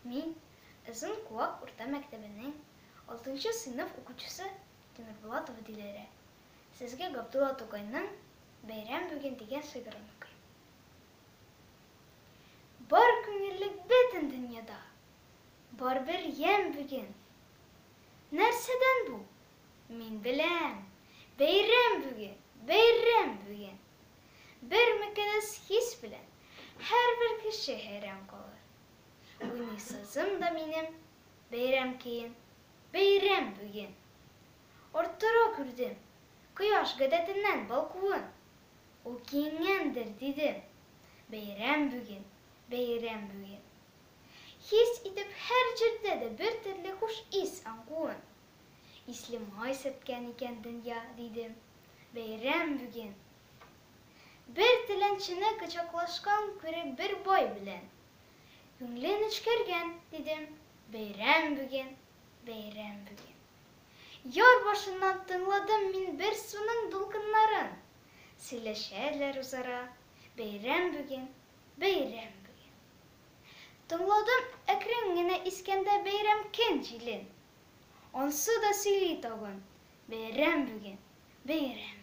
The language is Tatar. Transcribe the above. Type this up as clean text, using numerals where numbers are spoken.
Мин, Озын Куак урта мәктәбенең алтынчы сыйныф укучысы Тимербулатова Диләрә, сезгә Габдулла Тукайның Бәйрәм бүген дигән шигырен укыйм. Бар күңеллек бөтен дөньяда, Бар бер ямь бүген. Нәрсәдән бу? Мин беләм! Бәйрәм бүген, бәйрәм бүген! Бер мөкаддәс хис белән һәрбер кеше хәйран калыр. Уйный сазым да минем бәйрәм көен, бәйрәм бүген! Арттыра күрдем, кояш гадәтеннән балкуын. Ул киенгәндер, дидем, бәйрәм бүген, бәйрәм бүген! Хис итеп һәр җирдә дә бер төрле хуш ис аңкуын. Исле май сөрткән икән дөнья, дидем, бәйрәм бүген! Бер теләнчене кочаклашкан күреп бер бай белән. Күңле нечкәргән, дидем, бәйрәм бүген, бәйрәм бүген. Яр башыннан тыңладым мин бер суның дулкыннарын. Сөйләшәләр үзара, бәйрәм бүген, бәйрәм бүген. Тыңладым әкрен генә искәндә бәйрәм көн җилен. Ансы да сөйли тагын, бәйрәм бүген, бәйрәм бүген.